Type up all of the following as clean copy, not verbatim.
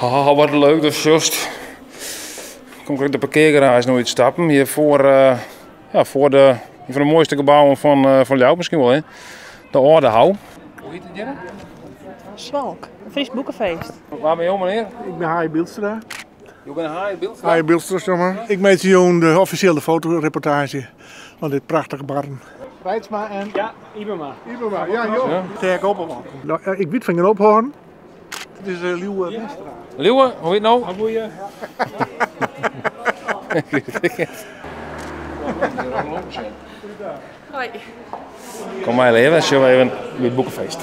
Oh, wat leuk dat just. Kom ik de parkeargarage nog uitstappen. Hier voor, ja, voor de, een van de mooiste gebouwen van Ljouwert misschien wel. Hè? De Oude Hou. Hoe heet het hier? Swalk, een Fries boekenfeest. Waar ben je, meneer? Ik ben Harry Bilstra. Je bent Harry Bilstra? Harry Bilstra, zeg maar. Ik meet hier de officiële fotoreportage van dit prachtige barn. Reitsma en... Ja, Ibema. Ibema, ja joh. Ja. Sterk op, man. Nou, ik weet van geen ophoorn. Het is Lieuwe Westra. Lieuwe, hoe heet het nou? Goeie. Hoi. Kom maar even, zullen we even bij het boekenfeest.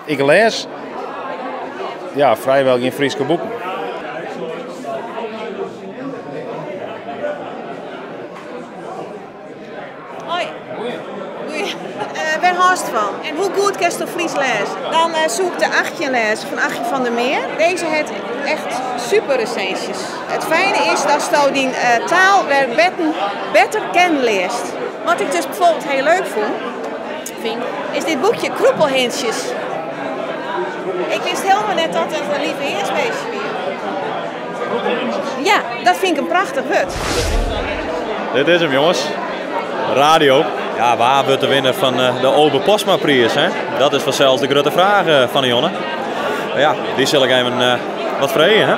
Ik lees ja, vrijwel geen Friese boeken. Hoi. Goeie. Waar haast van? En hoe goed kan je Fries lezen? Dan zoek de Achtje lezen van Achtje van der Meer. Deze heeft echt super recensies. Het fijne is dat je die taal weer beter kennen leest. Wat ik dus bijvoorbeeld heel leuk vind, is dit boekje Kroepelhintjes. Ik wist helemaal net dat het een lieve heersbeestje was. Ja, dat vind ik een prachtig woord. Dit is hem, jongens. Radio. Ja, waar wordt de winnaar van de Obe Postma prijs, hè? Dat is vanzelfs de grote vraag van de jongen. Maar ja, die zal ik even wat vreden, hè?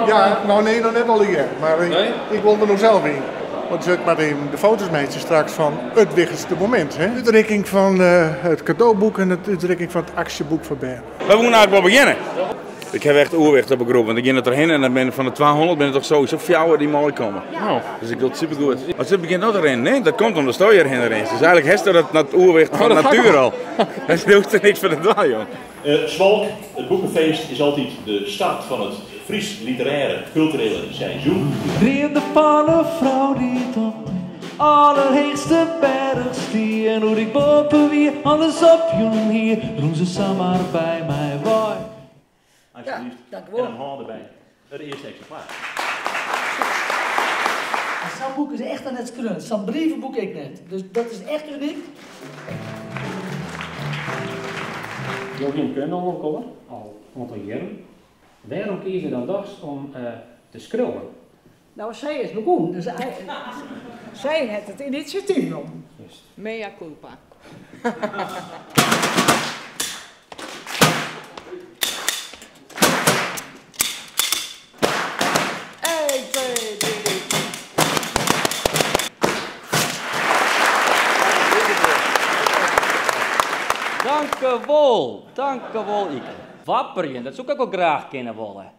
Ja, nou nee, nog net al hier. Maar ik wil er nog zelf in. Want ik maar even de foto's meetje straks van het wichtigste moment. Hè? De uitreiking van het cadeauboek en de uitreiking van het actieboek van Bern. We moeten eigenlijk wel beginnen. Ik heb echt oerwicht op een groep, want ik ging er erheen en dan ben van de 200 ben ik toch sowieso 4 die mooi komen. Ja. Dus ik doe het supergoed. Maar ze begint nog te rennen, nee? Dat komt omdat de stooier heen rent. Dus eigenlijk heeft dat oerwicht van de natuur al. Dat hoeft er niks van te doen, joh. Swalk, het boekenfeest is altijd de start van het Fries literaire culturele seizoen. Dreamde van een vrouw die tot allerheegste berg stier. En hoe ik boven wie alles op jong hier, roem ze samen bij mij waai. Alsjeblieft. Ja, dank u wel. En een hand erbij. Het eerste exemplaar. Zo'n boek is echt aan het skreun. Zo'n brievenboek ik net. Dus dat is echt uniek. Joachim Keundel al een aantal jaren. Waarom kies je dan toch om te schrijven? Nou, zij is begonnen, dus zij heeft het initiatief genomen. Mea culpa. Eén, twee, drie. Dank u wel, Ike. Wapperen, dat zou ik ook wel graag kennen willen.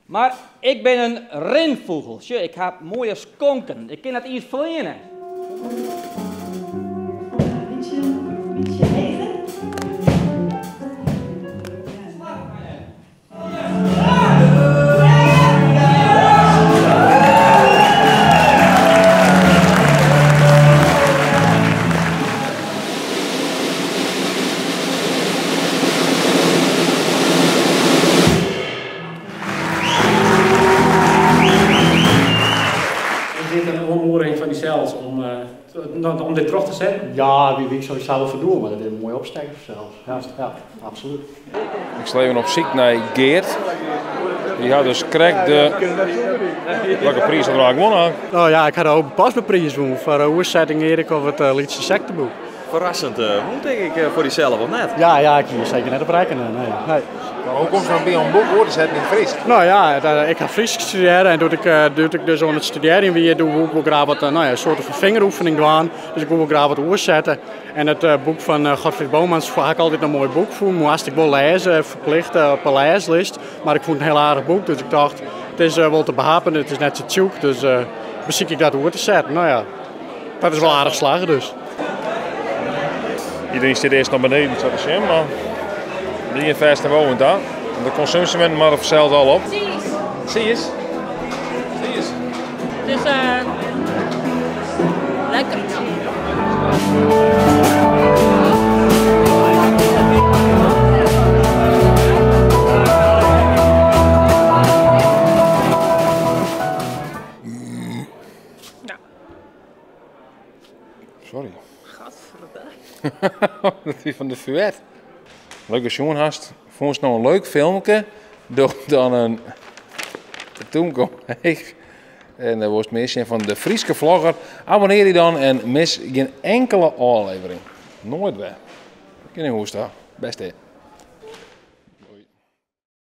Maar ik ben een rinvogel. Ik heb mooie skonken. Ik kan dat iets verlenen. Een beetje even. Om dit terug te zetten? Ja, wie weet zou je zelf verdoen, maar dat is een mooie opsteker zelf. Ja, ja, absoluut. Ik sla even op ziek naar Geert. Die had dus krek de... Welke prijs had er eigenlijk gewonnen? Nou ja, ik had ook pas mijn prijs gewonnen voor de oerzetting Erik of het Liedse Secteboek. Verrassend, moet denk ik voor diezelf of net? Ja, ja, ik hier zeker net op rekenen. Nee, nee. Maar hoe komt het dan bij een boek hoor, te zetten in Fries? Nou ja, ik ga Fries studeren en doe ik dus aan het studeren weer doe ik ook graag wat, nou ja, een soort van vingeroefening doen. Dus ik wil ook graag wat oerzetten. En het boek van Godfried Bomans had ik altijd een mooi boek voor. Moest ik wel lezen, verplicht op een leeslist. Maar ik vond het een heel aardig boek, dus ik dacht, het is wel te behapen, het is net zo tjoek, dus bezie ik dat oer te zetten. Nou ja, dat is wel aardig slagen dus. Iedereen zit eerst naar beneden, zo te zien, maar 53 woont daar. De consumptie maar of zelfs al op. Zie eens. Zie eens. Zie eens. Het is lekker. Sorry. Gadverdamme. Dat wie fan de Fuet. Leuk datst sjoen hast. Fûnst no in leuk filmke? Doch dan in tûmke omheech. En dan wolst mear sjen fan de Fryske Vlogger. Abonnear dy dan en mis gjin inkele ôflevering. Noait wer. Gean nei hûs ta. Bêste.